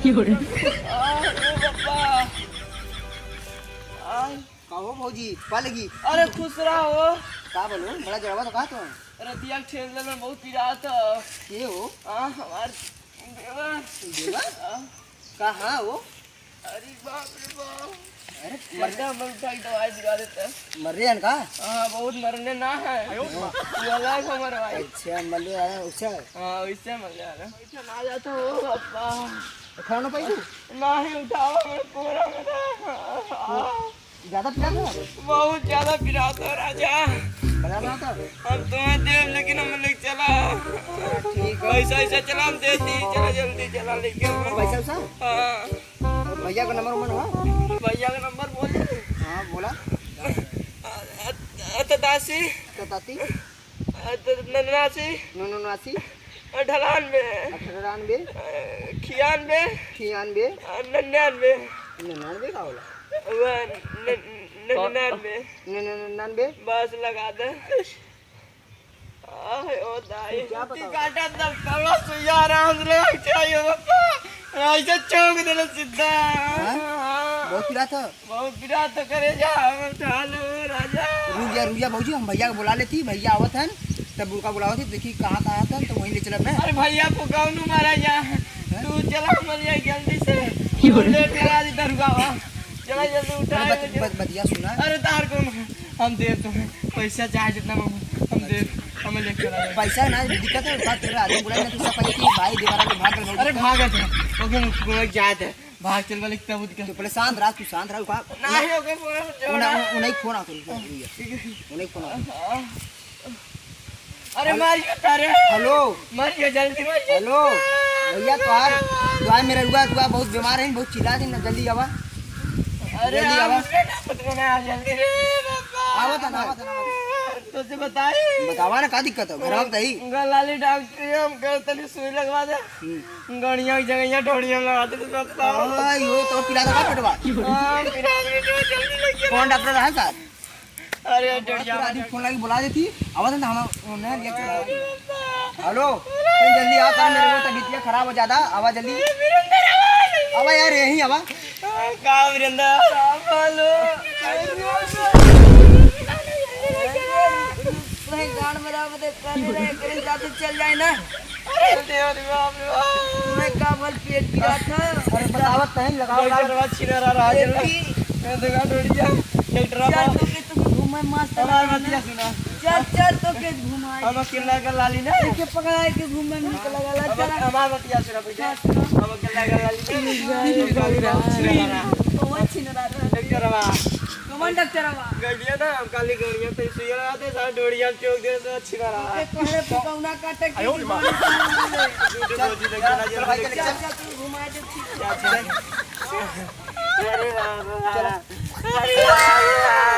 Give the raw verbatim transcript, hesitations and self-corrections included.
आह, ओ बाबा। आह। का हो भौजी, का लगी? अरे खुश रहो। का बोलो, बड़ा जड़वा तो का तो? रतिया के ठेल में बहुत पिरात ह। के हो? आ, हमार देवर। देवर? आ। कहाँ हो? अरे बाप रे बाप। अरे मर- मर्दा, मर उठा के दवाई दिला देता। मर रहे हैं का? हाँ, बहुत मरने ना है। आयो रे बाप। ये अलग हमारे भाई। अच्छा, मर रहे हैं, अच्छा। हाँ, वैसे मर रहे हैं। बैठा ना जाता हो, बापा। खड़ा ना पाई तू? नहीं उठाओ, मेरे कोरा में ना। ज्यादा पिरात है? बहुत ज्यादा पिरात है राजा। बड़ा पिरात है? हम तुम्हें देव, लेकिन हम लेके चला। ठीक है। पैसा ऐसा चला, हम दे दी, चला जल्दी चला लेके हम। पैसा वैसा? हाँ। भैया का नंबर उम्बर हुआ? भैया का नंबर बोल दे। हाँ, बोला। अ-, अ-, अ-, दासी। सतासी। अ, त-, नन्नासी। नन्नासी। अ, ढलानबे। अठानबे। अ, खियानबे। खियानबे। अ, नन्नानबे। नन्नानबे का होला? वह न-, न-, नन्नानबे। न-, न-, नन्नानबे। बस लगा दे। आह, ओ दाई, क्या बताओ? काटा तब करो सुइया आराम से लगा के चाहिए बापा। ऐसे चौंक देले सीधा। हाँ? हाँ। बहुत पिरात है? बहुत पिरात तो करे जा, हम उठा लो राजा। रुक जा, रुक जा भौजी, हम भैया को बुला लेती, भैया आवत हन, तब उनका बुलावत ही, देखी कहाँ कहाँ हन, तो वहीं ले चलब मैं। अरे भैया को कौन मारा जा? हैं? तू चला, मर जाए जल्दी से। क्यों? तू लेट करा दी दरुआ, हाँ। चला जल्दी उठा अरे बत-, ले। बत-, बतिया सुना। अरे तार कौन? हम देब तुम्हें पैसा, चाहे जितना मांगो, हम देब, हमें लेके चला जाए। पैसा ना दिक्कत है, बात तेरा आदमी बुला ना, तू सब पहले की भाई देवरा के भाग कर अरे भागत है, ओके, ओके, जात है। भाग चल वाले कितना बुद्ध का। तू पहले शांत रह, तू शांत रह, उका-, नहीं, ओके, पूरा जोर उन्हें, है। उन्हें फोन आ करी, ठीक है। उन्हें फोन आ करी। अरे हेलो। मारियो तारे। हेलो। मारियो, जल्दी मारियो। हेलो। भैया, तोहार, तोहार मेरा रुआ, रुआ बहुत बीमार है, बहुत चिल्ला दिन, जल्दी आवा। अरे जल्दी आवा। जल्दी रे बाबा। आवा था ना, आवा था ना, आवा था। तो से बताई। बतावा ना, का दिक्कत है? घर में बताई। गलाली डॉक्टर, हम कर तनी सुई लगवा दे। हम्म। गड़िया की जगह ढोड़िया लगा दे, तो सब पाओ। हाँ, यो तो पिला दे का पेटवा? हाँ, पिला दे, तो जल्दी लेके कौन डॉक्टर है साहब? अरे, ढोड़िया डॉक्टर आदि फोन लगी बुला देती। आवाज ना, हम उन्हें लिया चला। हेलो, तुम जल्दी आओ, काम मेरे को तबीयत खराब हो जाता। आवा जल्दी। आवा यार, यहीं आवा। का वीरेंद्र? का बोलो? कहीं गांड में रहा, बता। करे रहे, करे जाते चल जाए ना। अरे देव रे बाप रे बाप। मैं का भल पेट गिरा था। अरे बतावत नहीं, लगाओ, लगाओ। डॉक्टर बा छिना रहा, रहा, चल। देखी। मैं देखा, डोरी जा। डॉक्टर बा। चल, तो के, तो के घूमे मस्त हमार लगा बतिया ना। सुना। चल, चल, तो के घुमाए। हम अकेला कर लाली ना। देखे पकड़ाए के घूमे में निकल गला, हम चल। हमार बतिया सुना, पहले। हाँ, सुना। हम अकेला कर लाली ना। अरे बाप रे। छिना रहा। कौन छिना रहा? डॉक्टर बा। कौन डॉक्टर बा? गड़िया ना, हम काली गड़िया पे सुइया लगाते, सारे डोरिया चौक दे, तो अच्छी बात है। ओके, तोहरे फुकौना काटे के आयो रे माँ। झूठे भौजी देख के ना चल, चल, चल, चल, चल, तू घुमा दे, ठीक है। चल, चल। अरे बाप रे। चला। अरे बाप रे।